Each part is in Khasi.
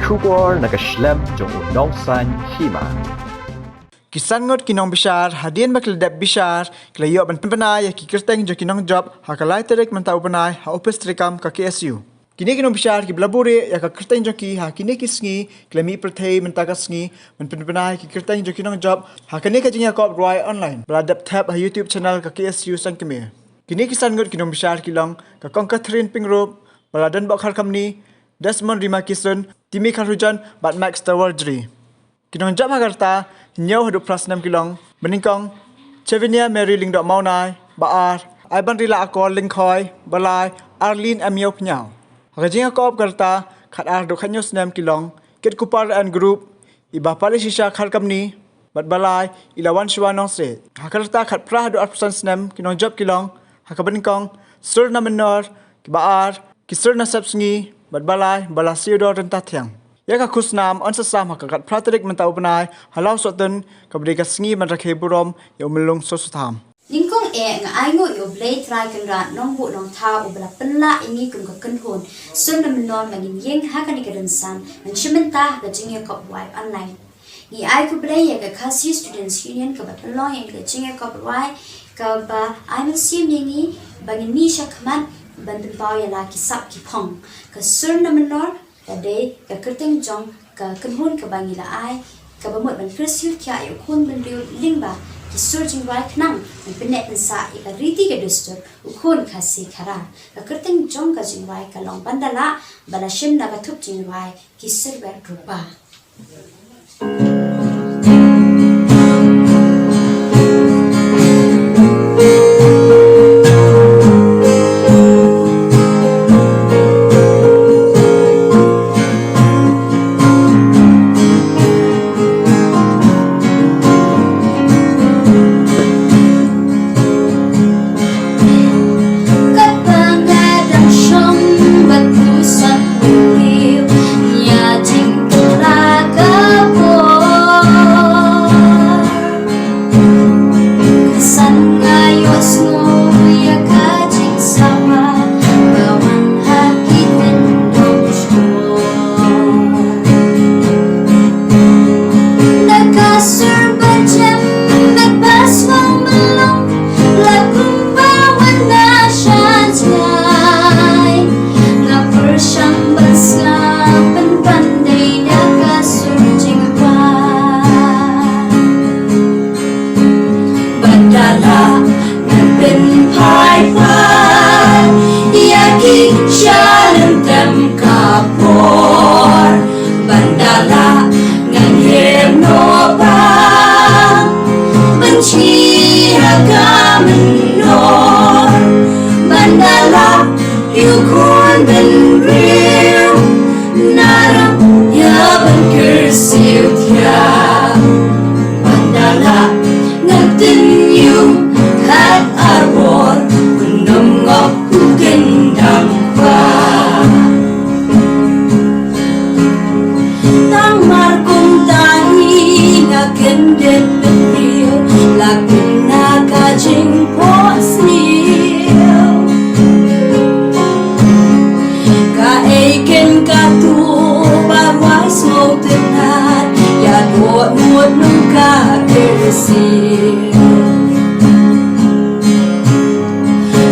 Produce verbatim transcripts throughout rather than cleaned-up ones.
Khubor na ka shlem jong u nongsan hima. Ki san ngut ki nongbishar hadien ba ki la dep bishar ki la ïoh ban pynbna ïa ki kyrteng jong ki nongjop ha ka lai tarik mynta u bnai ha ophis treikam ka K S U. Kine ki nongbishar kiba la buhrieh ïa ka kyrteng jong ki ha kine ki sngi ki la mih pyrthei mynta ka sngi ban pynbna ïa ki kyrteng jong ki nongjop ha kane ka jingïakob rwai online ba la dep thep ha YouTube channel ka K S U Saiñkmie. Kine ki san ngut ki nongbishar ki long ka Kong Catherine Pyngrope ba la don bok Kharkamni, Desmond Rima Kison, Timmy Kharhujan bad Max Tawardri. Ki nongjop ha ka rta hynñiew haduh phra snem ki long, ba nyngkong Chevinia Mary Lyngdoh Mawnai, ba ar Aibanrila Akor Lyngkhoi, ba lai Arlene M Ïewphniaw. Ha ka jingïakob ka rta khatar haduh khathynñiew snem ki long Kitkupar and Group, i Bah Palishisha Kharkamni, bad ba lai i Lawanshwa Nongsiej. Ha ka rta khatphra haduh arphew san snem ki nongjop ki long, ha kaba nyngkong Surna Mynnor, kiba ar ki Surna Sepsngi, bad ba lai Bala Siudor Ryntathiang. Ïa ka khusnam yn sa sam ha ka khatphra tarik mynta u bnai ha Lawsohtun, kaba dei ka sngi ban rakhe burom ïa u Myllung Soso Tham. Nyngkong eh nga ainguh ïa U Blei Trai Kynrad Nongbuh Nongthaw uba la pynlah ïa ngi kum ka kynhun Surna Mynnor ba ngin ïeng ha kane ka rynsan ban shim bynta ha ka jingïakob rwai online. Ngi ai khublei ïa ka Khasi Students Union kaba pynlong ïa ka jingïakob rwai, kaba ai mynsiem ïa ngi ba ngin mih shakhmat ban pynpaw ïa la ki sap ki phong. Ka Surna Mynnor ka dei ka kyrteng jong ka kynhun kaba ngi la ai, kaba mut ban kyrsiew thiah ïa u khun bynriew lyngba ki sur jingrwai khnang ban pynneh pynsah ïa ka riti ka dustur u khun Khasi Khara. Ka kyrteng jong ka jingrwai ka long Ban Da Lah, ba la shim na ka thup jingrwai Ki Syrwet Rupa. Katba nga dang shong bad u San Matthew, ïa jingkhlaiñ ka por. Ka san nga ïohsngew ïa ka jingsamla ba wan ha ki kyndong shkor. Da ka sur ba jem bad ba sngewmlong, la kumba wan na sha jngai. Nga pyrshang ban sngap pynban dei da ka sur jingkwah. Ban da lah ngan pynphai pat ïa ki sha lyntem ka por. Ban da lah ngan hem noh pat ban sngi ha ka mynnor. Ban da lah ïa u khun bynriew na rang ïa ban kyrsiew thiah. Ban da lah ngan tynñium khat ar bor, un ym ngop u kyndang kwah. Tang mar kumta hi nga kyndit bynriew, la kum na ka jingphohsniew. Kaei keiñ kato ba rwai sngewtynnat, ïa dohnud nong ka kyrsiew.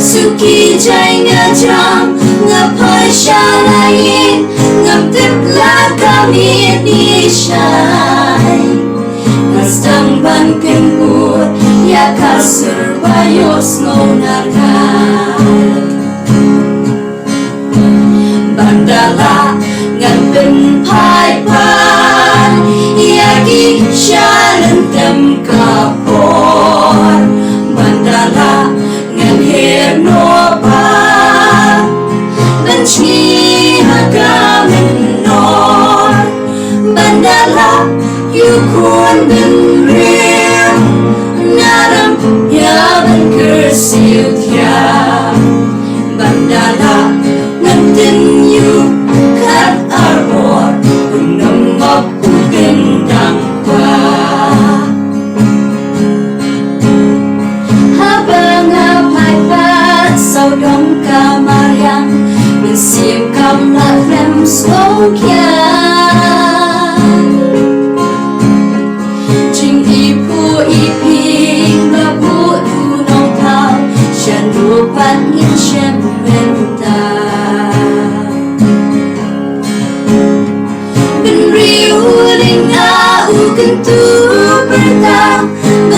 Suki jai nga jam, nga phai sha la ïing, ngam tip la ka miet i shai. Nga sdang ban kynnoh ïa ka sur ba ïohsngew na ka. Ban da lah ngan pynphai pat ïa ki sha lyntem ka por. Ban da lah ngan her noh pat ban sngi ha ka mynnor. Ban da lah ïa u khun bynriew na rang ïa ban kyrsiew thiah. Ban da lah ngan tynñium khat ar bor, un ym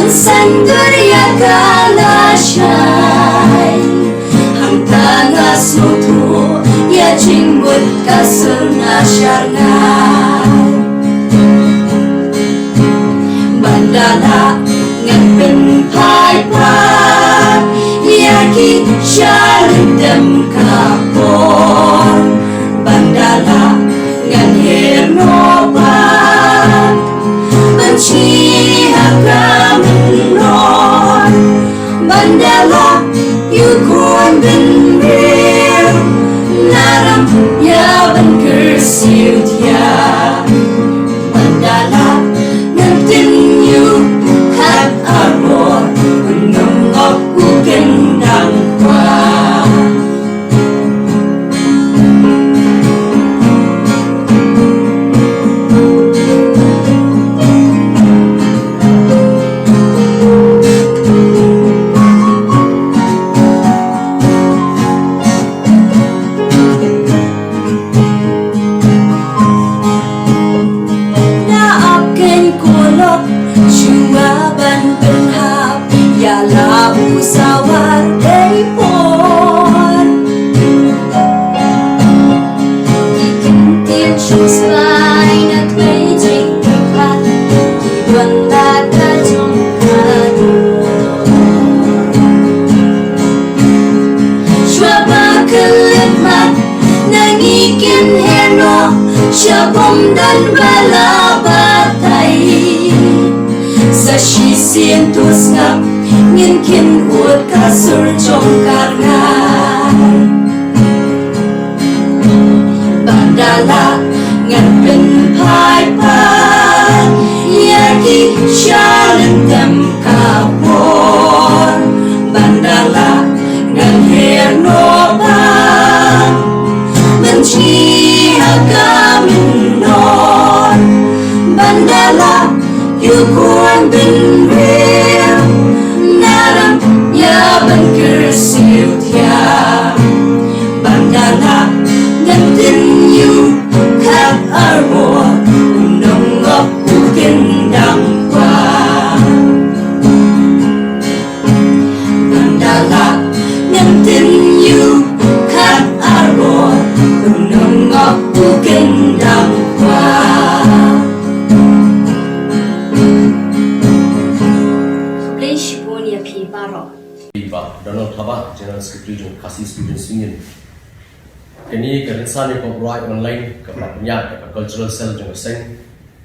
Sngewthuh ïa ka lashai, hangta nga sngewthuh ïa jingmut ka sur na sharngai. Ban da lah ngan pynphai pat ïa ki sha lyndet ka por. Ban da lah ngan her noh pat ban shim ha ka mynnor. Ban da lah ïa u khun bynriew na ram ïa ban kyrsiew thiah. Ban da lah ngan tip ïa u khat ar bor, u nongop u kyndang kwah. Na ap kein kolok shuwa ban pynhap ïa la u sawar dei por. Ki kyntien shong spah na twei jingpyrkhat, ki don la ka jong ka. Shuwa ba ka leit mat, na ngi kin her noh sha bym don ba la batai. Sa shisien to sngap, ngin kin ud ka sur jong ka rngai. Ban da lah ngan pynphai pat ïa ki sha lyndet ka por. Ban da lah ngan her noh pat ban shim ha ka mynnor. Ban da lah ïa u khun bynriew na ram ïa ban kyrsiew thiah. Ban da lah ngan tip ïa u khat ar bor, u nongop u kyndang kwah. Ban da lah ngan tip ïa u khat ar bor, u nongop u kyndang kwah. Khublei shibun ïa phi baroh. Bah Donald Thabah, General Secretary jong Khasi Students Union. Kane ka rynsan ïakop rwai online kaba la pynïaid da ka Cultural Cell jong ka seng,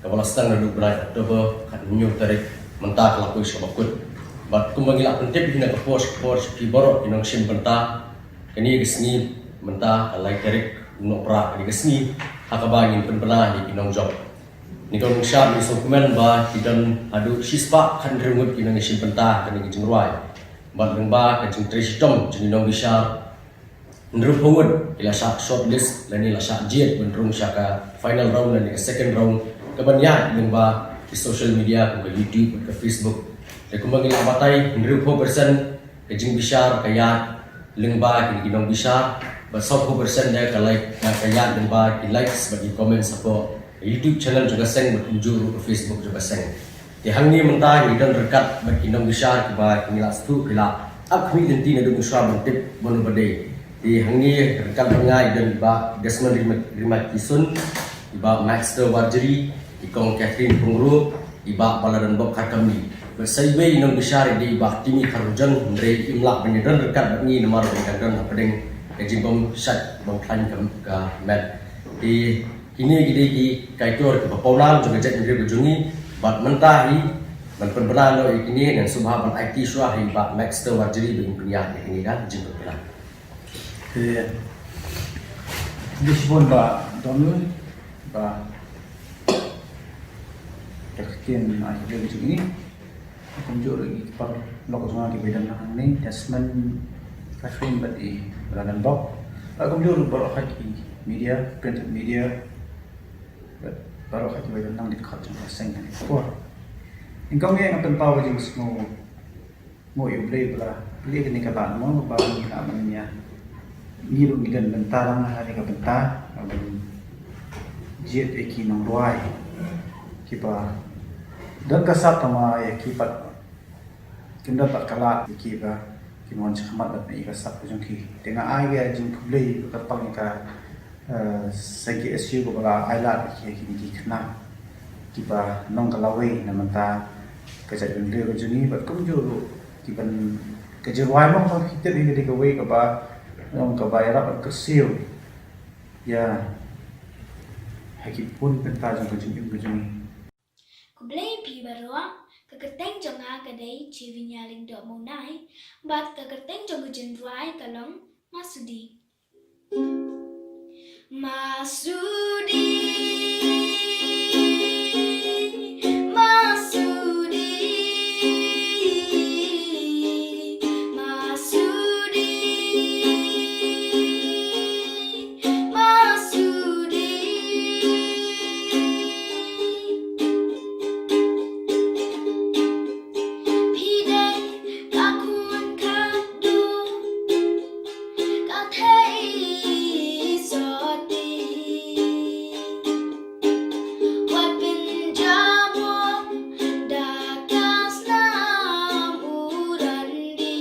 kaba la sdang naduh u bnai October, khathynñiew tarik, mynta ka la poi sha bakut. Bad kumba ngi la pyntip hi na ka por sha ka por sha phi baroh ki nongshim bynta, kane ka sngi mynta ka lai tarik u Nohprah, kane ka sngi ha kaba ngin pynbna ïa ki nongjop. Ngi kynmaw sha ngi sngewkmen ba ki don haduh shispah khathynriew ngut ki nongshim bynta ha kane ka jingrwai. Bad lyngba ka jingtrei shitom jong ki nongbishar, hynriewphew ngut ki la shah shortlist lane la shah jied ban rung sha ka final round lane ka second round, kaban ïaid lyngba ki social media kum ka YouTube bad ka Facebook. Te kumba ngi la batai, hynriewphew percent ka jingbishar ka ïaid lyngba kine ki nongbishar, bad sawphew percent de ka like, ka ïaid lyngba ki likes bad ki comments hapoh ka YouTube channel jong ka seng bad kumjuh ruh ka Facebook jong ka seng. Te hangne mynta ngi don ryngkat bad ki nongbishar kiba ngi la sngewthuh ki la ap khmih lynti naduh mynshuwa ban tip mano ba dei. Te hangne ryngkat bad nga i don i Bah Desmond Rimat, Rimat Kisun, i Bah Maxter Warjri, i Kong Catherine Pyngrope, i Bah Baladonbok Kharkamni. Bad sa iwei i nongbishar i dei i Bah Timmy Kharurjong, hynrei im lah ban ïadon ryngkat bad ngi namar ba i dang don hapdeng ka jingbym shait bym khlaiñ ka, ka met. Te kine ki dei ki kaitor kiba pawnam jong ka jaitbynriew ka jong ngi, bad mynta hi ban pynbna noh ïa kine, ngan sngewbha ban aiti shuwa ha i Bah Maxter Warjri ba in pynïaid ïa kine ka jingpynbna. Te, khublei shibun Bah Donald, ba ka ktien ai khublei jong ngi. Kumjuh ruh ïa ki paralok jong nga kiba don hangne, Desmond, Catherine bad i Baladonbok. Bad kumjuh ruh baroh hi ki media, printed media, bad baroh hi kiba don lang dkhot jong ka seng kane ka por. Nyngkong ïa nga pynpaw ka jingsngew nguh ïa U Blei ba la plie kane ka bah mo ba ngi lah ban ïa, ngi ruh ngi don bynta lang ha kane ka bynta ban jied ïa ki nongrwai kiba don ka sap tangwa ïa ki pat Kim don pat ka lad ïa ki ba kin wan shakhmat bad ïa ka sap ka jong ki. Te nga ai ka jingkhublei kyrpang ïa ka, eh, seng K S U kaba la ai lad ïa ki, ïa ki khynnah kiba nong ka lawei na mynta ka jaitbynriew ka jong ngi bad kumjuh ruh kiban ka jingrwai mo ka ki tip ïa ka dei kawei kaba long kaba ïarap bad kyrsiew ïa ha ki bun bynta jong ka jingim ka jong ngi. Khublei phi baroh, ka kyrteng jong nga ka dei Chivinia Lyngdoh Mawnai, bad ka kyrteng jong ka jingrwai ka long Masudi. Masudi, Masudi, Masudi, Masudi. Phi dei ka khun khatduh ka thei soti. Wat pynjah mo da ka snam u randi.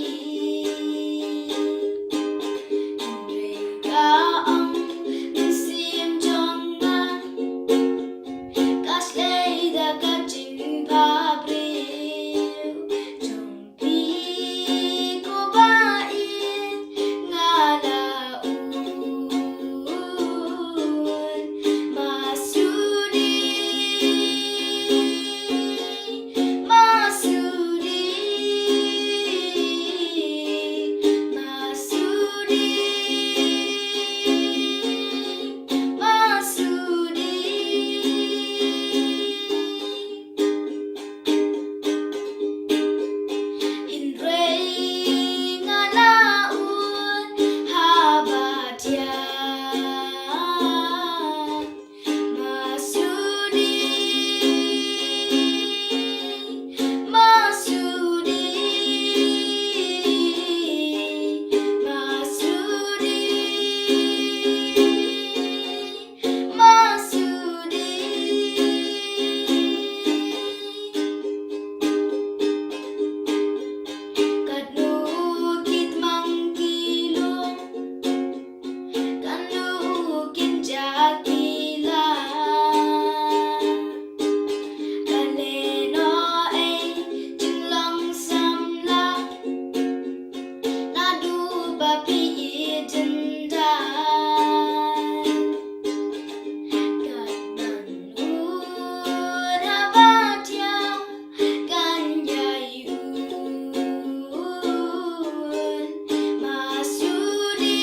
Hynrei ka ong mynsiem jong nga ka slei da ka jingpha briew jong phi, ko ba ïeit nga la un. Masudi, Masudi, Masudi, Masudi. Hynrei nga la un haba thiah. Masudi, Masudi, Masudi, Masudi. Katno ki tmang ki lum, katno kin ja ki la. Ka leh noh ei jinglong samla. Naduh ba phi ïeit jyndat. Kat ban un haba thiah kan ïai un. Masudi,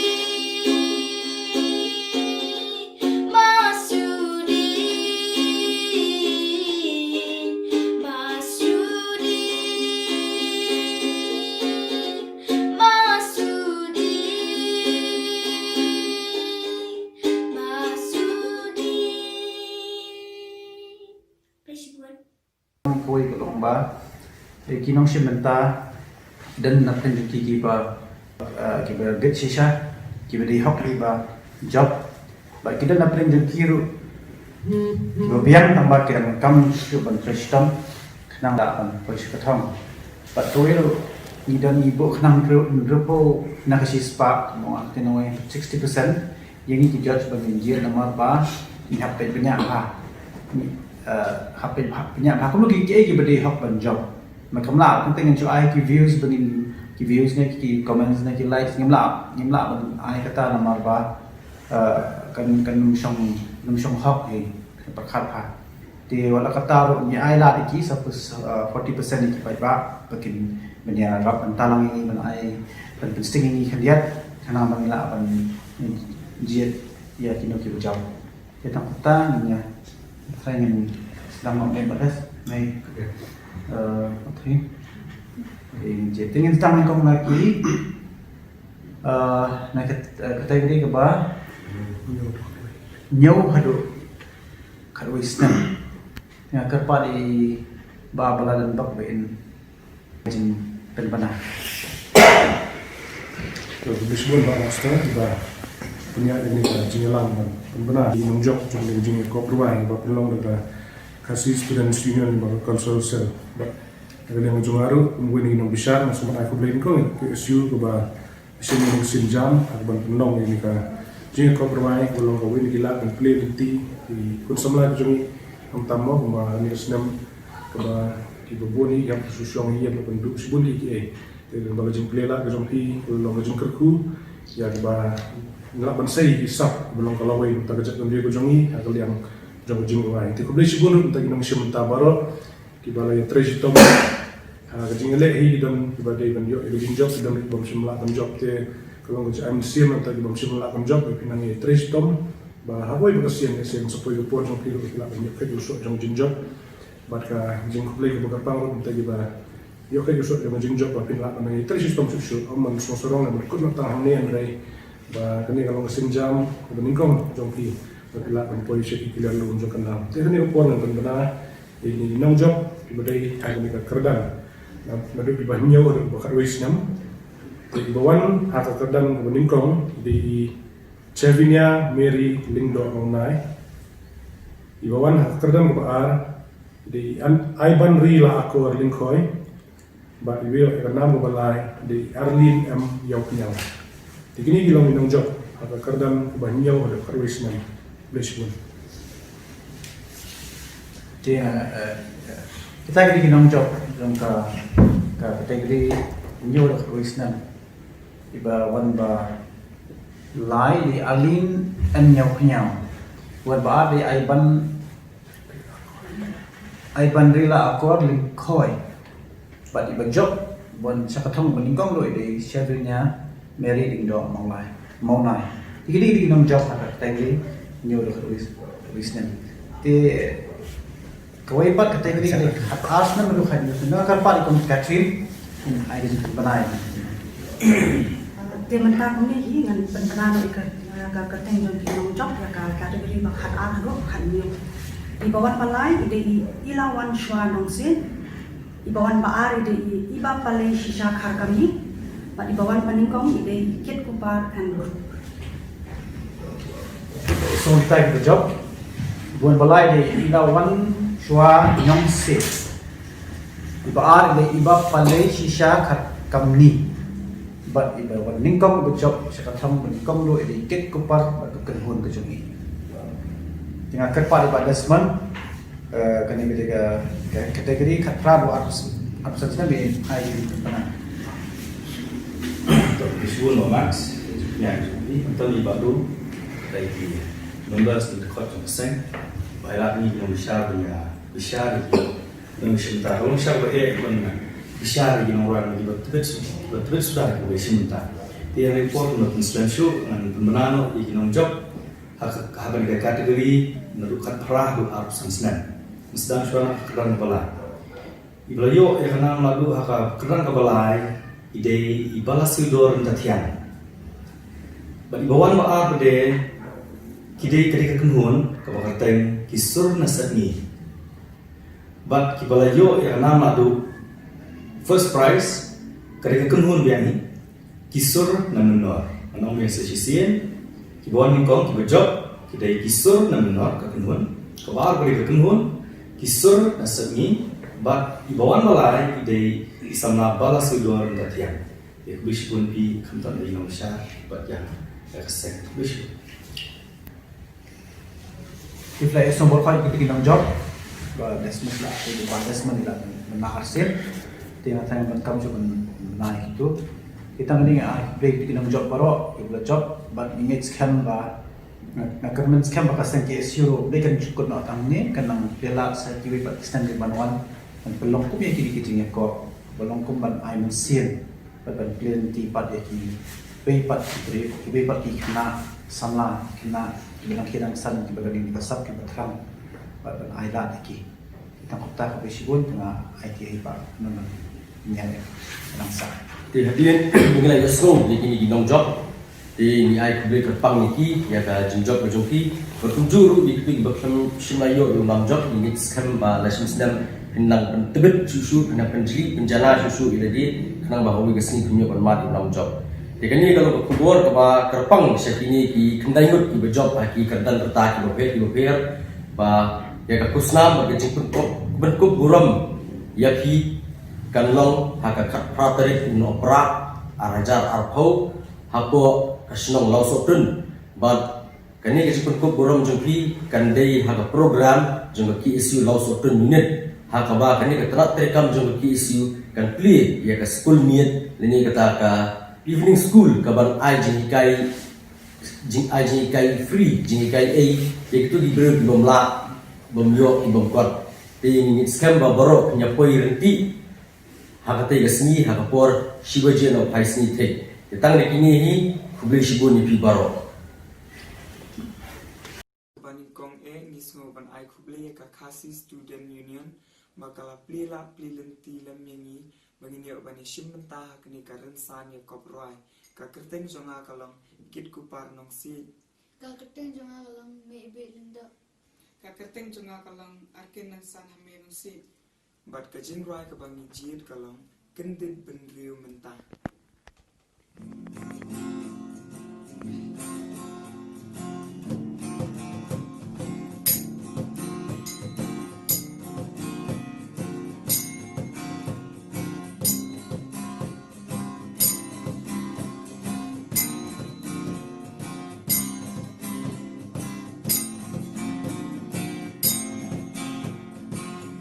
Masudi, Masudi, Masudi. Masudi. Kawei ka long ba, eh, ki nongshim bynta, don na pdeng jong ki kiba, eh, kiba git shisha, kiba dei hok kiba jop. Bad ki don na pdeng jong ki ruh kiba biang tang ba ki dang kam shuh ban poi shitom khnang da ban poi sha ka thong. Bad kawei ruh ngi don ngi buh khnang ruh, ruh na ka shispah, mo, ka nongwei sixty percent. Ïa ngi ki judge ba ngin jied namar ba ngi hap peit bniah bha. Ngi, eh, hap peit bha, bniah bha kumno ki, kiei kiba dei hok ban jop. Ma kam lah, tang te ngin shu ai ki views ba ngin, ki views ne ki comments ne ki likes, ngim lah, ngim lah ban ai kata namar ba, eh, kan, kan ym shong, ym shong hok hi, kan pyrkhat bha. Te wat la katta ruh ngi ai lad ïa ki, suppose, uh, forty percent ïa ki paidbah ba kin ban ïarap bynta lang ïa ngi, ban ai, ban pynsting ïa ngi khyndiat, khnang ba ngin lah ban jied ïa kino kiba jop. Te tang katta ngin ïa try, ngin sdang noh mynta bad, nai, uh, okay. Te ngin jied, te ngin sdang nyngkong na ki, uh, na kat-, uh, category kaba hynñiew haduh khatwei snem. Nga kyrpad ïa i Bah Baladan Bok ba in jingpynbna. To, khublei shibun Bah Master, ba pynïaid ïa kane ka jingïalang ban pynbna ïa ki nongjop jong ka jingïakop rwai ba pynlong da ka Khasi Students Union bad ka Cultural Cell. Bad Ka liang jong nga ruh kum uwei na ki nongbishar, nga sngewbha ai khublei nyngkong ïa ka K S U kaba sngewbha ban sngewjam ha kaban pynlong ïa kane ka jingïakop rwai kaba long kawei na ki lad ban plie lynti ki khun samla ki jong ngi, khamtam mo kumba kane ka snem kaba kiba bun hi ïa ka shu shong hi ïa ka pynduh shibun kiei kiei. Te kaba ka jingplie lad ka jong phi ka long ka jingkyrkhu ïa kaba ngi lah ban sei ki sap kaba long ka lawei mynta ka jaitbynriew ka jong ngi ha ka liang jong ka jingrwai. Te khublei shibun ruh mynta ki nongshim bynta baroh kiba la ïatrei shitom ha ka jingïaleh hi, ki don kiba dei ban ïoh ïa ka jingjop, ki don kiba ym shym lah ban jop. Te ka long ka jingaiei mynsiem ïa kita kiba ym shym lah ban jop ba phin nang ïatrei shitom ba ha kawei pat ka sien ka sien sa poi ka por jong phi ruh phi lah ban ïoh ka jingsoh jong jingjop. Bad ka jingkhublei kaba kyrpang ruh ïa kita kiba ïoh ka jingsoh jong jingjop ba phin lah ban ïatrei shitom shuh shuh, ym ban sngewsarong lane ban kut noh tang hangne hynrei ba kane ka long ka sienjam kaba nyngkong jong phi ba phi lah ban poi sha ki kylliang lum jong ka nam. Te kane ka por ngan pynbna ïa ki nongjop kiba dei ha kane ka kyrdan, naduh kiba hynñiew haduh kiba khatwei snem. Te kiba wan ha ka kyrdan kaba nyngkong ki dei i Chevinia Mary Lyngdoh Mawnai. Iba wan ha ka kyrdan kaba ar ki dei i An-, Aibanri Laakor Lyngkhoi. Bad iba ïoh ïa ka nam kaba lai ki dei i Arlene M Ïawphniang. Te kine ki long ki nongjop ha ka kyrdan kaba hynñiew haduh khatwei snem. Khublei shibun. Te, eh, eh, kita ki dei ki nongjop jong ka, ka category hynñiew haduh khatwei snem. Iba wan ba lai dei Arlene M Ïawphniang. Wan ba ar dei Aiban, Aibanri Laakor Lyngkhoi. Bad iba jop wan sha ka thong ba nyngkong ruh i dei Chevinia Mary Lyngdoh Mawnai. Mawnai. Te ki dei ki nongjop ha ka category hynñiew haduh khatwei snem. Te kawei pat ka category ka dei khatar snem haduh khathynñiew snem. Nga kyrpad ïa i Kong Catherine, ai ka jingpynbna. Te mynta kumne hi ngan pynbna noh ïa ka, ïa ka kyrteng jong ki nongjop ïa ka category ba khatar haduh khathynñiew. Iba wan ba lai i dei i Ilawanshwa Nongsiej. Iba wan ba ar i dei i Ibapalei Shisha Kharkamni. Bad iba wan ba nyngkong i dei i Kitkupar N Group. Sngewbha kita kiba jop. Iba wan ba lai i dei i Ilawanshwa Nongsiej. Iba ar i dei i Ibapalei Shisha Kharkamni. Bad iba wan nyngkong iba jop sha ka thong ba nyngkong ruh i dei i Kitkupar bad ka kynhun ka jong i. Te nga kyrpad ïa i Bah Desmond. Eh, kane ka dei ka, ka category khatphra haduh arphew, arphew san snem, ai ka jingpynbna. To, khublei shibun Bah Max, ïa ka jingpynbna jong phi, mynta i Bah Dum, dei ki members ki dkhot jong ka seng, ba ïa ngi ki nongbishar, ba ïa bishar ïa ki nongshim bynta, nongshim bynta ba eh, ban bishar ïa ki nongrwai, ki ba tbit, ki ba tbit suda ki ba shim bynta. Te ïa ka por ngan pynslem shuh, ngan pynbna noh ïa ki nongjop, ha ka, ha kane ka category naduh khatphra haduh arphew san snem. Ngan sdang shuwa na ka kyrdan kaba lai. Iba la ïoh ïa ka nam naduh ha ka kyrdan kaba lai i dei i Balasiewdor Ryntathiang. Bad iba wan ba ar pat de ki dei, ka dei ka kynhun kaba kyrteng Ki Sur Na Sepngi. Bad kiba la ïoh ïa ka nam naduh first prize ka dei ka kynhun biang hi, Ki Sur Na Mynnor. Ngan ong biang sa shisien, kiba wan nyngkong kiba jop ki dei Ki Sur Na Mynnor ka kynhun, kaba ar ka dei ka kynhun Ki Sur Na Sepngi, bad iba wan ba lai ki dei i samla Balasiewdor Ryntathiang. Ïa khublei shibun phi khamtam ïa i nongshad bad ïa ka seng. Khublei shibun. Ki phi la ïa sngewbha ïa kita ki nongjop, Bah Desmond la, Bah Desmond la mynta arsien. Te nga tharai ban kam shuh ban mynta ïa kitu. Kita ngi ai khublei ïa kita ki nongjop baroh kiba la jop bad ngi ngeit skhem ba, nga, nga kyrmen skhem ba ka seng K S U ruh dei kan shu kut noh tang hangne, kan nang plie lad sa kiwei pat ki snem kiban wan, ban pynlong kum ïa kine ki jingïakop, ban long kum ban ai mynsiem. Bad ban plie lynti pat ïa kiwei pat ki briew, kiwei pat ki khynnah samla, khynnah kiba dang khie dang san, kiba dang ïeng basap, kiba thrang. Bad ban ai lad ïa ki. Tang kumta khublei shibun, te nga aiti ïa i Bah Nonman Niang ïa ka dang sah. Te hadien ba ngi la ïohsngew ïa kine ki nongjop, te ngi ai khublei kyrpang ïa ki ïa ka jingjop ka jong ki. Bad kumjuh ruh ïa kito kiba khlem shym la ïoh ïa u nam jop, ngi ngeit skhem ba la shim snem phin nang pyntbit shuh shuh, phin nang pynjli pynjala shuh shuh ïa lade, khnang ba ha kawei ka sngi phin ïoh ban mad ïa u nam jop. Te kane ka long ka khubor kaba kyrpang sha kine ki khyndai ngut kiba jop ha ki kyrdan rta kiba pher kiba pher, ba ïa ka khusnam bad ka jingpynkup, pynkup burom ïa phi Kan long ha ka khatphra tarik u Nohprah arhajar arphew hapoh ka shnong Lawsohtun. Bad kane ka jingpynkup burom jong phi kan dei ha ka program jong ka K S U Lawsohtun Unit, ha kaba kane ka tnat treikam jong ka K S U kan plie ïa ka school meet lane kata ka evening school kaban ai jinghikai, jing ai jinghikai free, jinghikai ei ïa kito ki briew ki bym lah, bym ïoh, ki bym kot. Te ngi ngeit skhem ba baroh phin ïa poi ryntih ha katei ka sngi ha ka por shi baje na u phai sngi thik. Te tang da kine hi, khublei shibun ïa phi baroh. Ba nyngkong eh ngi sngew ban ai khublei ïa ka Khasi Student Union ba ka la plie lad plie lynti lem ïa ngi ba ngin ïoh ban ïashim bynta ha kane ka rynsan ïakop rwai. Ka kyrteng jong nga ka long Kitkupar Nongsiej. Ka kyrteng jong nga ka long Mehbit Lyngdoh. Ka kyrteng jong nga ka long Arkin Nongsan Hame Nongsiej. Bad ka jingrwai kaba ngi jied ka long Kyndit Bynriew Mynta.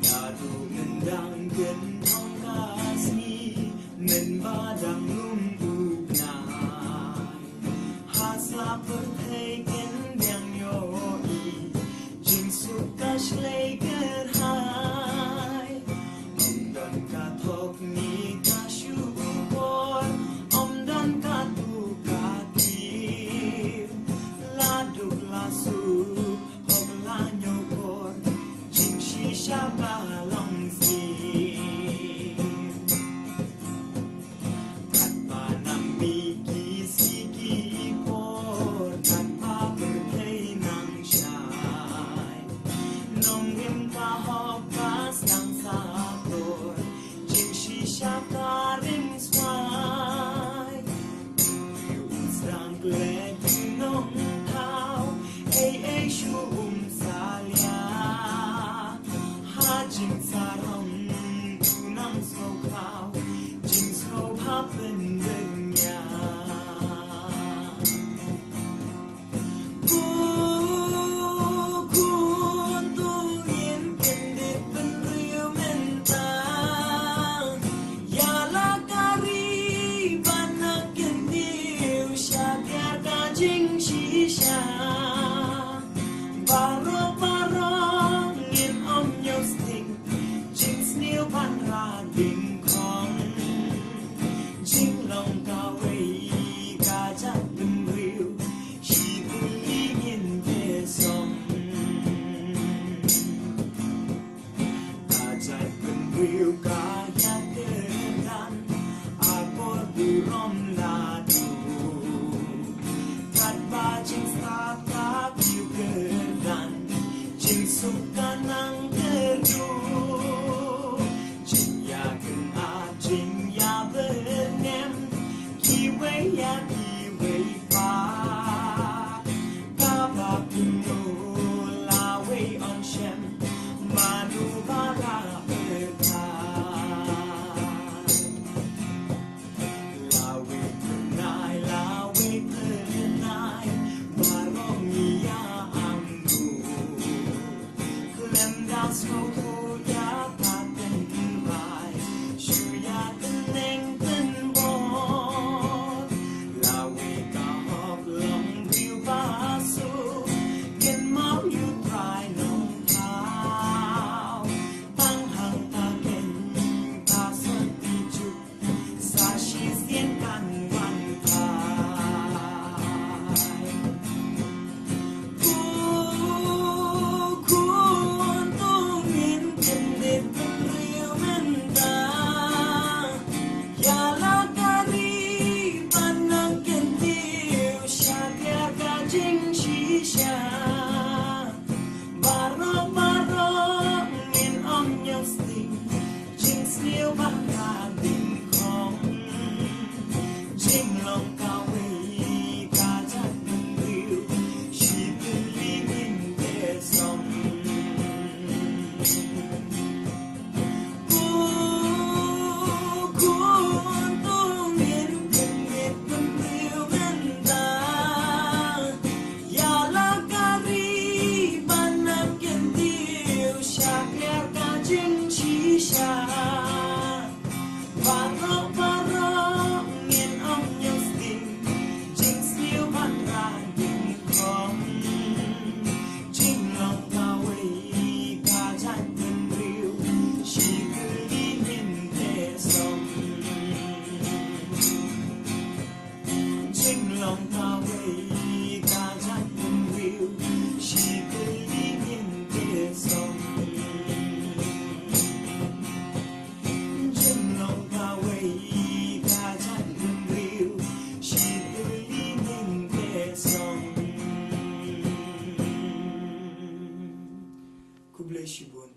Naduh myndang kyndong ka sngi, mynba dang lum u bnai, ha sla pyrthei kin biang ïohi jingsuk ka shlei kyrhai. Ym don ka thok ne ka shukor, ym don ka tu ka tiew, la duk la suk, hok la ñiewkor, jingshisha ka long sniew. Katba nang mih ki sngi ki por, katba pyrthei nang shai, nongrim ka hok ka sdang sator, jingshisha ka rim swai. Briew u sdang klet u nongthaw, ei ei shu um salia. Ha jingsarong u nang sngewkhlaw, jingsngewbha pynbeit ïa. Ko khun, to ngin kyndit bynriew mynta ïa la ka ri ba na kyndit sha kiar ka jingshisha. Baroh baroh ngin ym ñiewsting, jingsniew ban rah dyngkhong. Jinglong kawei ka jaitbynriew, shi tylli ngin ïasong. Ka jaitbynriew ka ïakyrdan, akor burom la duh. Katba jingstad ka kiew kyrdan, jingsuk ka nang kyrduh. Jingïakynad jingïabyrngem, kiwei ïa kiwei pat. Kaba kumno lawei ong shem, mano ba la pyrta. Lawei pyrnai, lawei pyrnai, baroh ngi ïa angnud. Khlem da sngewthuh Khublei shibun.